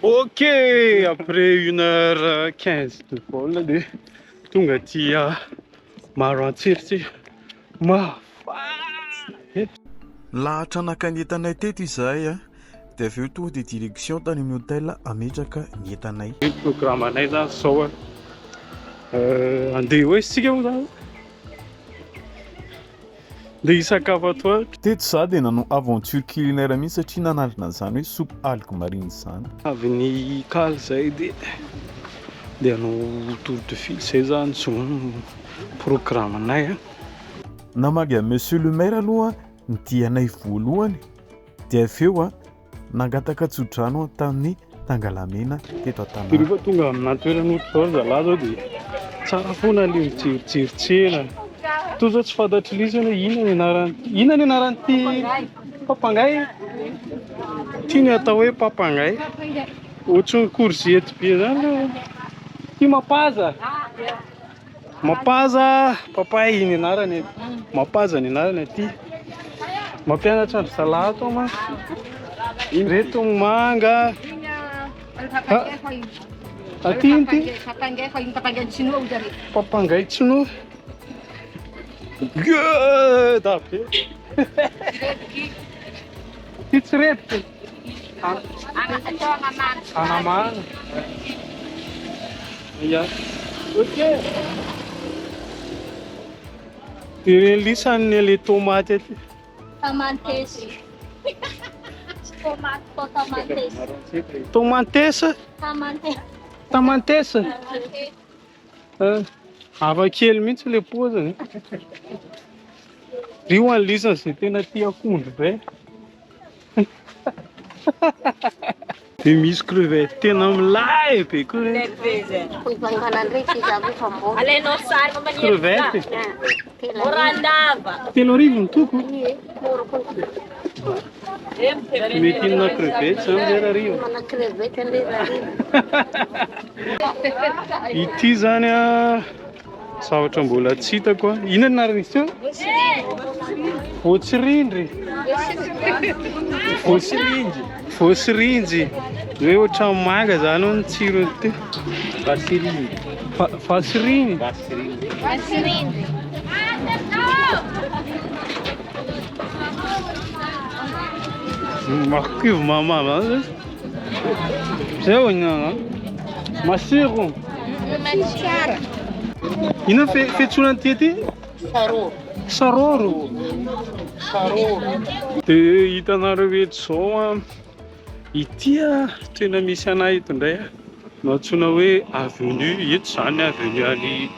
Ok, après une heure quinze de vol dia tonga aty Maroantsetra. Mafana! Lahatra naka ny entanay teto izahay dia avy eo tonga dia direction tany amin'ny hotel hametraka ny entanay. Ny programme-nay zany zao a, andeha ho aiza isika moa zany? Andeha hisakafo atoandro. Teto izaho dia nanao aventure culinaire mihitsy satria nanandrana an'izany hoe soupe algues marines izany. Avy nikaly izay dia andeha hanao tour de ville izay zany zao no programme-nay a. Namagy an'i Monsieur le Maire aloha ny dianay voalohany dia avy eo nangataka tsodrano tamin'ny Tangalamena teto an-tanàna. Rehefa tonga amina toerana ohatr'izao ry zalahy zao dia tsara foana le mijerijery tsena. Toa zao tsy fantatry lisany hoe inona ny anarany, inona ny anaran'ity papangay? Ity ny atao hoe papangay. Ohatran'ny courgette be zany le. Ity mapaza. Mapaza papay ny anarany, mapaza ny anarany aty. Mampianatra an-dry zalahy ato mantsy. Ireto manga. Aty ino ty? Papangay tsinoa. Ngeda be. Ty tsy rebiky. Anamana. Ya. Ok. Dia ireny lisany le tomaty aty. Tamantesy. Tsy tomaty fa tamantesy. Tomantesa? Tamantesy. Tamantesa? Hafa kely mihitsy le poziny. Ry ho an'ny lisany izay tena tia akondro be. Dia misy crevette tena milay be koa re. Crevette. 3000 ny toko. Mety inona crevette zany ve Rarivo? Ity zany a zavatra mbola tsy hitako a. Inona ny anaran'izy teo? Voatsirindry. Voatsirinjy. Voatsirinjy. Hoe ohatran'ny manga zany hono ny tsirony ity. Vasirinjy. Vasirinjy. Vasirinjy. Marikivy mahamamo zany. Zay hoy ny anarany. Masiro. Tsara. Inona fe fiantsoana an'ity aty? Saroro. Saroro. Saroro. Dia hitanareo eto izao an, ity an, tena misy anay eto indray an, no antsoina hoe avenue, eto izany avenue any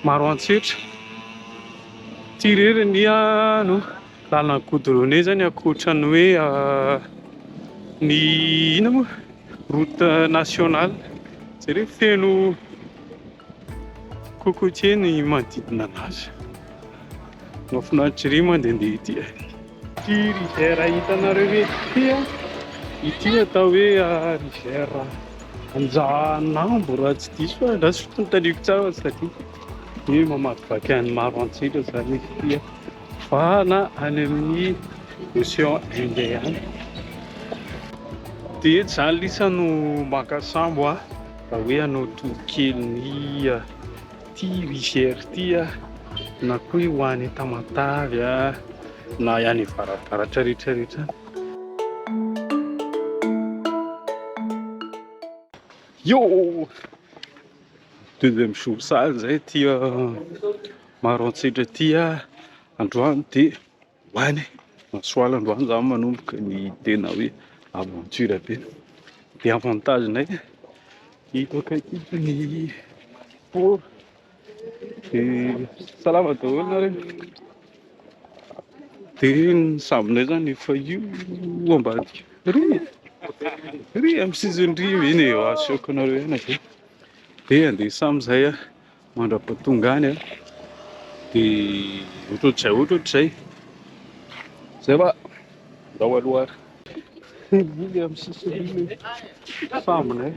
Maroantsetra. Ity irery ny no lalana goudronné zany ankoatra ny hoe ny inona moa route nationale. Jereo feno cocotier ny manodidina anazy. Mahafinaritra ery mandehandeha ety e. Ity rivière hitanareo eto ity an, ity no atao hoe rivière Anjahanambo raha tsy diso fa andraso fanontaniako tsara fa tsy tadidiko. Hoe mamakivaky an'i Maroantsetra izany izy ity an, fa na any amin'ny Océan Indien any. Dia eto izany lisa no maka sambo an, raha hoe hanao tour kely ny ity rivière ity an, na koa hoe ho any Tamatave an, na any avarabaratra rehetra rehetra any. Yo! Deuxième jour sahady zay aty Maroantsetra aty androany dia ho any Masoala androany zany manomboka ny tena hoe aventure be. Dia avantage nay hita akaiky eto ny port dia salama daholo nareo. Dia ny sambonay zany efa io ambadika ry ry amin'ny sisiny ry iny e, asehoko anareo ihany avy eo. Dia andeha samy izay aho mandra-pahatonga any an, dia ohatrohatr'izay ohatrohatr'izay. Zay fa ndao aloha ary. Iny amin'ny sisiny iny sambonay.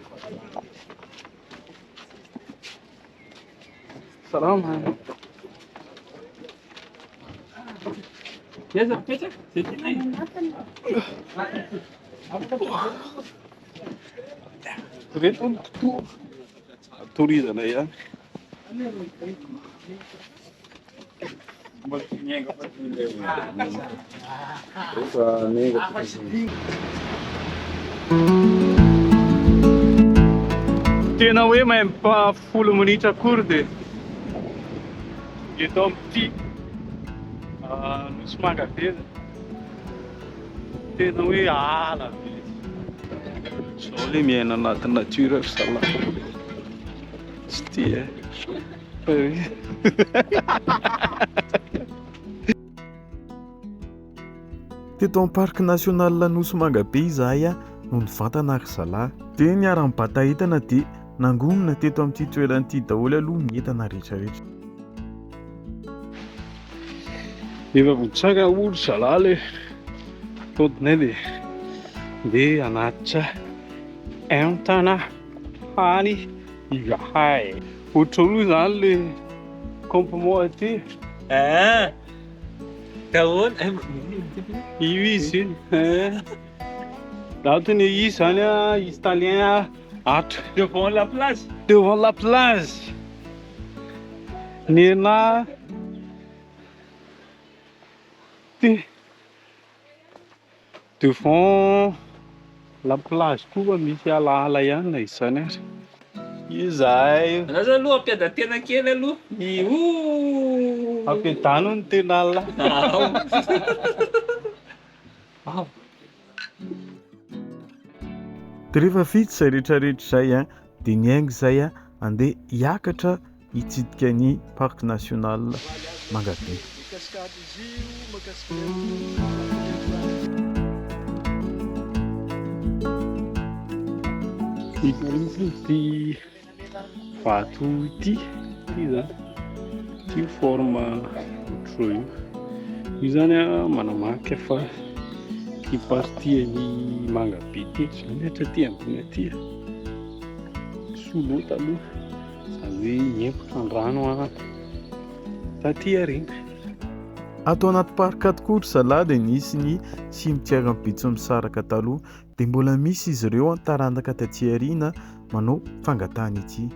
Salama. Aiza mipetraka? Zay tianay. Reto ny kitoa torizana ihany. Tena hoe même pas 10 minitra akory dia eto amin'ity Nosy Mangabe. Tena hoe ala be. Zao le miaina anaty nature ry zalahy. Tsy tia e. Teto amin'ny parc national Nosy Mangabe izahay no nivantana ry zalahy. Dia niara-nibata entana dia nangonina teto amin'ity toerana ity daholo aloha ny entana rehetrarehetra. Efa votsaka hoy ry zalahy le todinay dia ndeha hanatitra entana any izahay. Ohatr'izao aloha izany le campement aty. Ah, daholo. Io izy io. Eh. Antony izy zany a, italien ato. Devant la plage. Devant la plage. Nena ty devant la plage koa misy alaala ihany na izany ary. Izahay. Anao zany aloha ampiada-tena kely aloha. Io. Ampiadano ny tena ala. Ao. Dia rehefa vita izay rehetrarehetra izay a, dia niainga izay a, andeha hiakatra hitsidika ny parc national Mangabe. Ity vato ity, ity zany, ity forme ohatr'izao io. Io zany a manamarika fa ity partie an'i Mangabe ity zany hatraty ambony aty sous l'eau taloha, izany hoe niempotra ny rano taty aoriana. Ato anaty parc tokoa ry zalahy dia nisy ny cimetière Betsimisaraka taloha dia mbola misy izy ireo an taranaka taty aoriana manao fangatahana ity.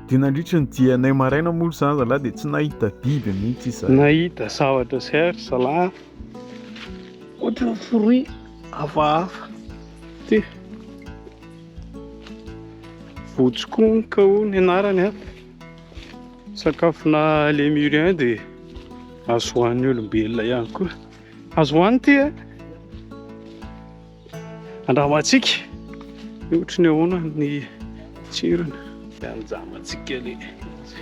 Dia nandritry ny dianay maraina moa izany zalahy dia tsy nahita biby mihitsy izahay. Nahita zavatra izay ry zalahy ohatran'ny fruit hafahafa ty. Votsikonoka hono ny anarany an. Sakafona lémurien dia azo hohanin'ny olombelona ihany koa. Azo hohanina ity e. Andramantsika ohatry ny ahoana ny tsirony. Anjamantsika le izy.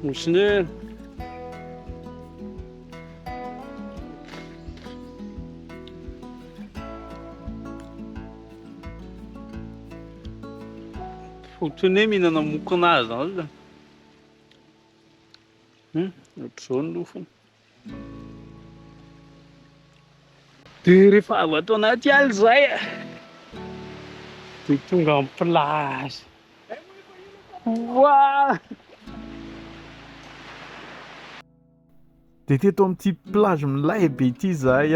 Ohatry ny hoe ohatry ny hoe mihinana mokonazy zany zany. Ohatr'izao ny nofony. Dia rehefa avy ato anaty ala izahay dia tonga amin'ny plage. Wow! Dia teto amin'ity plage milay be ity izahay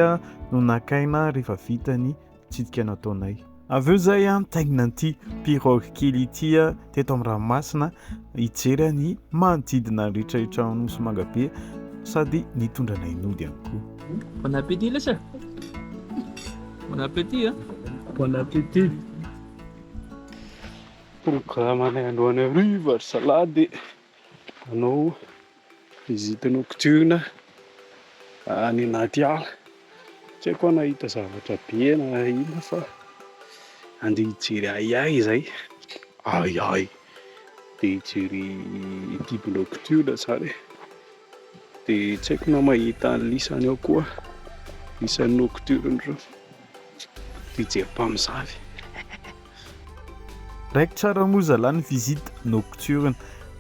no nakaina rehefa vita ny tsidika nataonay. Avy eo izahay nitaingina an'ity pirogue kely ity teto amin'ny ranomasina hijery ny manodidina rehetrarehetra ao Nosy Mangabe sady nitondra anay nody ihany koa. Bon appétit lesy e! Bon appétit a! Bon appétit! Programme-nay androany hariva ry zalahy dia hanao visite nocturne any anaty ala. Tsy haiko aho nahita zavatra be na inona fa andeha hijery ahiahy izay. Ahiahy. Dia hijery biby nocturne izany e. Dia tsy haiko na mahita an'lisany ao koa, lisany nocturne ireo. Dia hijery mpamosavy. Raikitra tsara moa zalahy ny visite nocturne.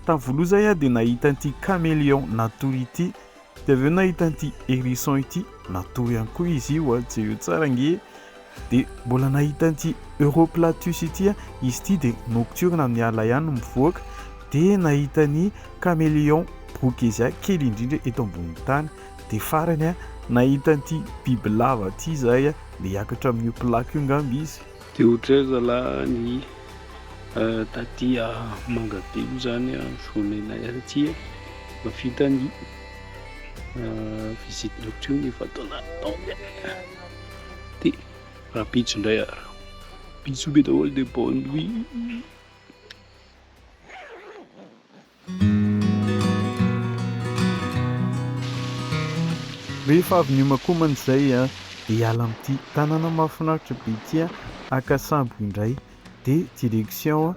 Tamin'ny voalohany zay aho dia nahita an'ity caméléon natory ity, dia avy eo nahita an'ity hérisson ity natory ihany koa izy io a, jereo tsara ange. Dia mbola nahita an'ity Uroplatus ity, izy ity dia nocturne amin'ny alina ihany no mivoaka, dia nahita ny Caméléon Brookesia kely indrindra eto ambonin'ny tany. Dia farany nahita an'ity bibilava ity izahay, dia hiakatra amin'io plaque io angamba izy. Dia ohatrizay zalahy ny taty Mangabe io zany journée nay aty efa vita ny visite nocturne efa ataonay dia rahampitso indray ary. Bisous be daholo dia bonne nuit. Rehefa avy niomankomana izay dia hiala amin'ity tanàna mahafinaritra be ity haka sambo indray dia direction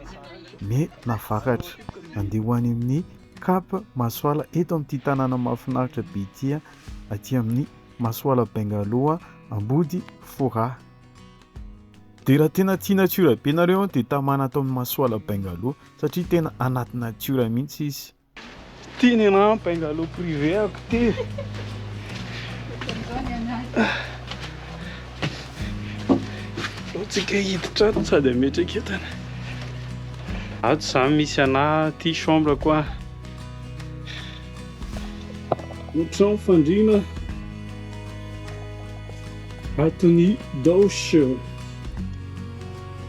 Menavaratra handeha ho any amin'ny Cap Masoala eto amin'ity tanàna mahafinaritra be ity aty amin'ny Masoala Bungalow Ambody Foraha. Dia raha tena tia natiora be nareo dia tamana ato amin'ny Masoala Bungalow satria tena anaty natiora mihitsy izy. Ty ny anah bungalow privé ako ty. Aleo tsika hiditra ato sady hametraka entana. Ato zany misy anah ty chambre ko ah. Ohatr'izao ny fandriana. Ato ny douche.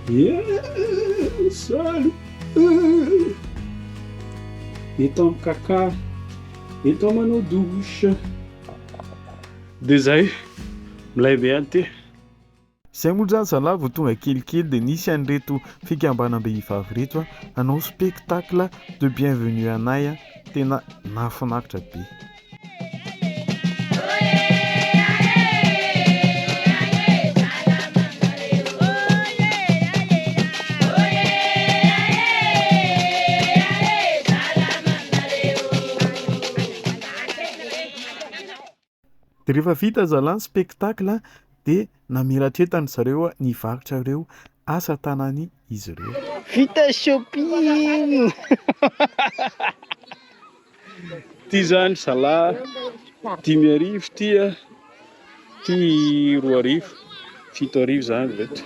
Yeah, salut. Eto amin'ny kaka, eto manao douche. Dia zay, milay be any ty. Zay moa zany zalahy vao tonga kelikely dia nisy an'ireto fikambanam-behivavy ireto hanao spectacle de bienvenue anay tena nahafinaritra be. Dia rehefa vita zalahy ny spectacle dia namelatretany zareo nivarotra ireo asa tanany izy ireo. Vita shopping! Ty zany zalahy 5000 ty a, ty 2000, 7000 zany reto.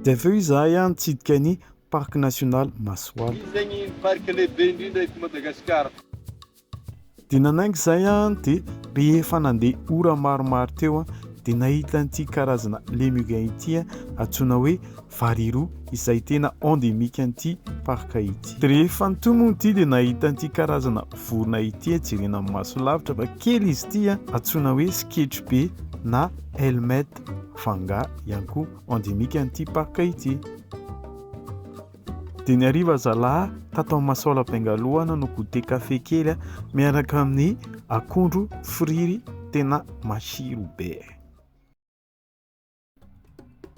Dia avy eo izahay nitsidika ny Parc National Masoala. Io zegny parc lehibe indrindra eto Madagasikara. Dia nanainga izay aho dia rehefa nandeha ora maromaro teo aho dia nahita an'ity karazana lémurien ity antsoina hoe variroa izay tena endémique an'ity parc ity. Dia rehefa nitohy moa ity dia nahita an'ity karazana vorona ity jerena amin'ny maso lavitra fa kely izy ity antsoina hoe sketribe na helmet vanga ihany koa endémique an'ity parc ity. Dia ny hariva zalahy tato amin'ny Masoala Bengaloha nanao goûter café kely miaraka amin'ny akondro friry tena matsiro be.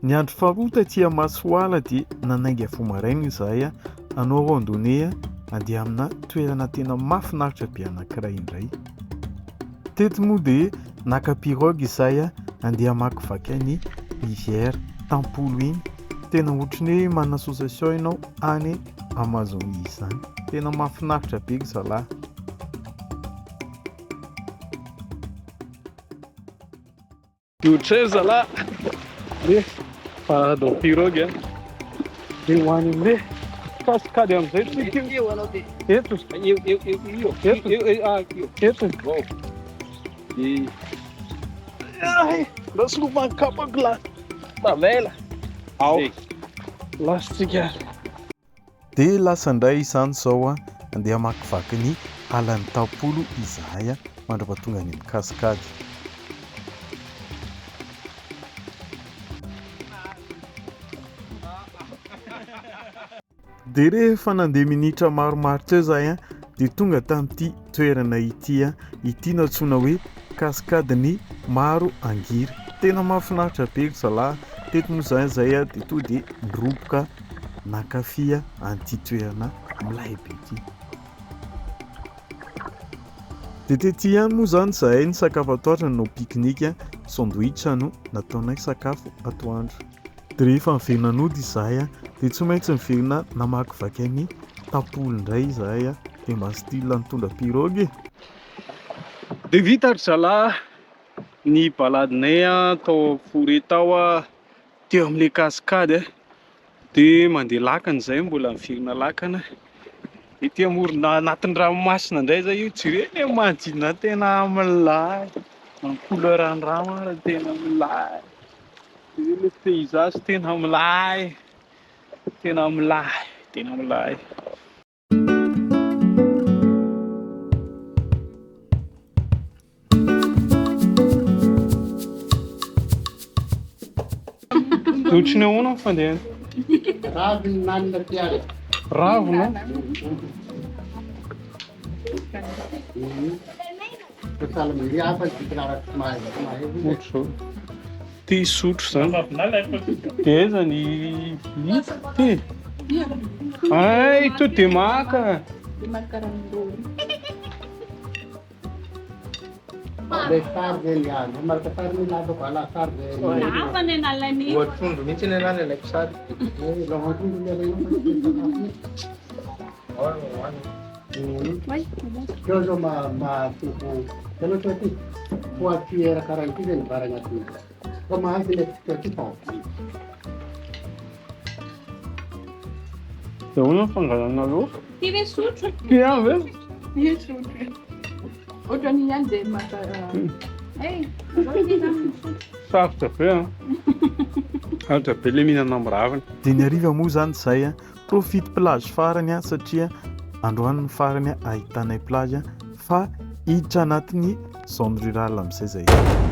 Ny andro faharoa taty Masoala dia nanainga vao maraina izahay hanao randonnée handeha amina toerana tena mahafinaritra be anankiray indray. Teto moa dia naka pirogue izahay handeha hamakivaky an'i rivière Tampolo iny. Tena ohatran'ny hoe manana sensation ianao any Amazonie izany. Tena mahafinaritra be ry zalahy. Dia ohatrizay ry zalahy le balade en pirogue a. Dia ho any amin'le cascade amin'izay tsika io. Eto. Eto. Eto. Ay, lasa lomano-kapako lahy. Tavela. Ao. Lasantsika. Dia lasa indray izany izao an, andeha hamakivaky ny alan'ny Tampolo izahay mandra-pahatonga any amin'ny cascade. Dia rehefa nandeha minitra maromaro teo izahay an, dia tonga tamin'ity toerana ity an, ity no antsoina hoe cascade-n'i Maro Angira. Tena mahafinaritra be ry zalahy, teto moa izany izahay an, dia tonga dia niroboka nankafy an'ity toerana milay be ity. Dia tety ihany moa izany izahay nisakafo atoandro, nanao pique-nique, sandwich no nataonay sakafo atoandro. Dia rehefa niverina nody izahay dia tsy maintsy niverina namakivaky an'i Tampolo indray izahay dia mba style nitondra pirogue e! Dia vita ry zalahy ny balade-nay tao forêt tao. Teo amin'ilay cascade dia mandeha lakana izay, mbola miverina lakana. Ety amorona anatin'ny ranomasina indray izay io, jerena eo manodidina tena milay. Ny couleur ny rano ary tena milay. Jereo ilay paysage tena milay. Tena milay, tena milay. Ohatry ny ahoana ny fandehany? Raviny nanina ty ary. Ravina? Ohatry zao. Ty sotro zany. Dia aiza ny vilia? Ty. Ay, to dia maka. Voatrondro mihitsy ny anah ny alaiko sary. Teo zao hitanao teo ty poids cuillère karaha ity zay ny vary agnatiny fa mahazo ilay teo ty fa Dia ahoana ny fangalana laoka? Ty ve sotro? Ty ihany ve? Ty sotro. Ohatran'ny ihany dia maka. Hey, Sarotra be an. Sarotra be ilay mihinana amin'ny ravina. Dia ny hariva moa izany izay an, profite plage farany an satria androany ny farany ahitanay plage fa hiditra anatin'ny zone rurale amin'izay zahay.